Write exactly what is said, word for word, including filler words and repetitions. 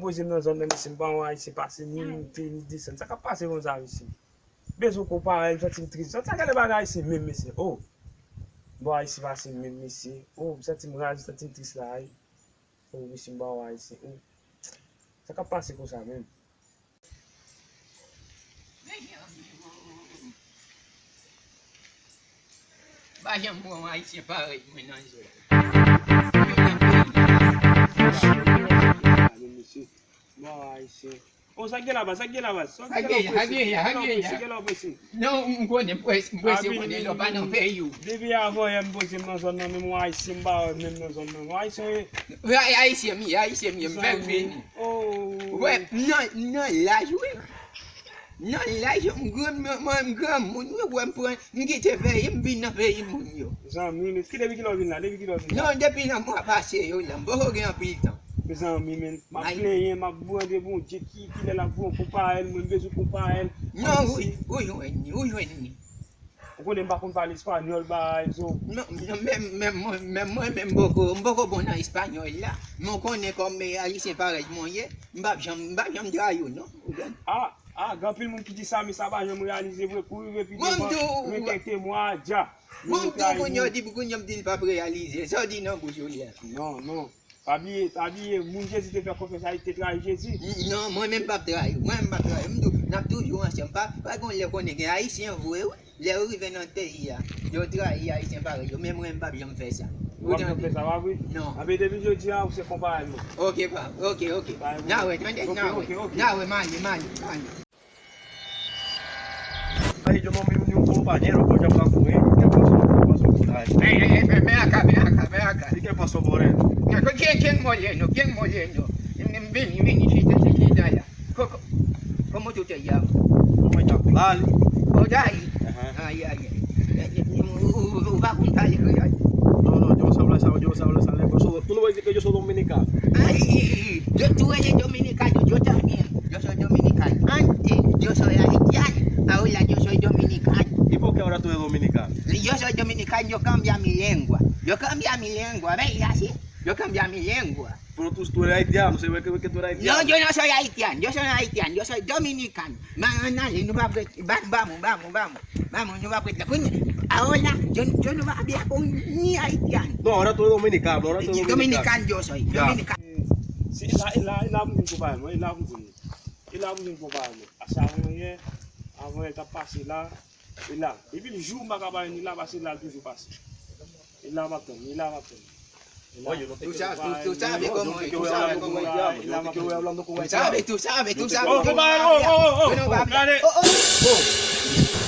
Poze m nan zòn nan, mesye, m pa wè Ayisyen pase ni monte ni desann. Sa k ap pase konsa, mesye? Bezwen konpare, m santi m tris. Sa, sa gade bagay Ayisyen menm, mesye. Oh! Bon, Ayisyen pase menm, mesye. Oh, m santi m raz, m santi m tris la, wi. Oh, mesye, m pa wè Ayisyen. Oh. Sa k ap pase konsa menm? Pa janm wè yon Ayisyen parèy mwen nan zòn. Bon, Ayisyen. Oh, sa k gen la, baz? Sa k gen la, baz? Sa k gen la, prese? Sa k gen la, prese? Non, m konnen, m prese, m prese, konnen lè w pa nan peyi w. Depi avan yè m poze m nan zòn nan, menm yon Ayisyen m pa wè menm nan zòn nan. Yon Ayisyen ye? Wi, Ayisyen m ye, Ayisyen m ye, m fèk vini. Oh. Wè, m nan, m nan laj, wi. Nan laj, m gran, mwen, mwen, m granmoun, wi, wè m pran, m kite peyi m, m vin nan peyi moun yo. Zanmi, men ki depi kilè w vin la? Depi kilè w vin la? Non, depi nan mwa pase yo la, m poko gen anpil tan. Mezanmi, men, m ap plenyen, m ap mande Bondye ki, kilè l ap voye yon konpayèl, mwen, m bezwen konpayèl. Non, wi, ou jwenn li, ou jwenn li. Ou konnen m pa konn pale espanyòl, bay, so. Non, non, men, men mwen, men mwen, men m poko, m poko bon nan espanyòl la. Men w konnen kòm, eh, Ayisyen parèy mwen ye, m p ap janm, m p ap janm trayi w, non. Ou konprann? Ah, ah, gen anpil moun ki di sa, men sa pa janm reyalize vre, kou rive pi devan, regrete mwa dja. Bon, m di w kounye a, w di, kounye a m di l p ap reyalize. Sa w di nan bouch ou li a? Non, non. Pa bliye, pa bliye, moun Jezi te fè konfyans a, li te trayi Jezi. N-, non, mwen menm m p ap trayi w. Mwen menm m p ap trayi w. M di w, n ap toujou ansanm. Pa, pa gen lè konnen gen Ayisyen vre, wi. Lè yo rive nan peyi a, yo trayi Ayisyen parèy yo. Men mwen, m p ap janm fè sa. Ou p ap janm fè sa, pa vre? Non. Anben, depi jodi a, ou se konpayèl mwen. Ok, pa, ok, ok. N a wè, tande, n a wè. N a wè, m ale, m ale, m ale. Ay, yo, mami, un compañero, voy a hablar con él. ¿Qué pasó? ¿Qué pasó? Ay. Ven, ven, ven, ven acá, ven acá, ven acá. ¿Y qué pasó, Moreno? ¿Quién, quién moreno? ¿Quién moreno? Ven, ven, ven, chiquita, chiquita, ya. Co-, co-, ¿Cómo tú te llamas? ¿Cómo estás? Dali. Oh, Dali. Ajá. Ay, ay, ay. Eh, eh, u-, u-, u-, u-, va a contarle, cuidado. No, no, yo no sé hablar esa, yo no sé hablar esa lengua. Eso, tú no ves que yo soy dominicano. Ay, yo, tú eres dominicano, yo también. Yo soy dominicano. Antes yo soy haitiano, ahora yo soy dominicano. ¿Y por qué ahora tú eres dominicano? Yo soy dominicano, yo cambia mi lengua. Yo cambia mi lengua, ¿verdad? Sí, yo cambia mi lengua. Pero tú, tú eres haitiano, se ve que, que tú eres haitiano. No, yo no soy haitiano, yo soy haitiano, yo soy dominicano. Ma, ann ale, nou p ap ret, ba, ba mwen, ba mwen, ba mwen. Ba mwen, nou p ap ret la. Kounye, ahora, yo, yo no va a hablar con ni haitiano. No, ahora tú eres dominicano, ahora tú eres dominicano. Dominicano yo soy, dominicano. Se la, e la, e la pou vin konpayèl mwen, e la pou vin. E la pou vin konpayèl mwen. Paske avan yè, avan yè l t ap pase la, e la. Epi l jou m pa ka pale ni la, paske la l toujou pase. E la m ap tann, e la m ap tann. Tú sabes, tú, tú sabes cómo es, tú sabes cómo es. Tú sabes, tú sabes, tú sabes cómo es. Oh, konpayèl, oh, oh, oh, oh, gade. Oh, oh, oh.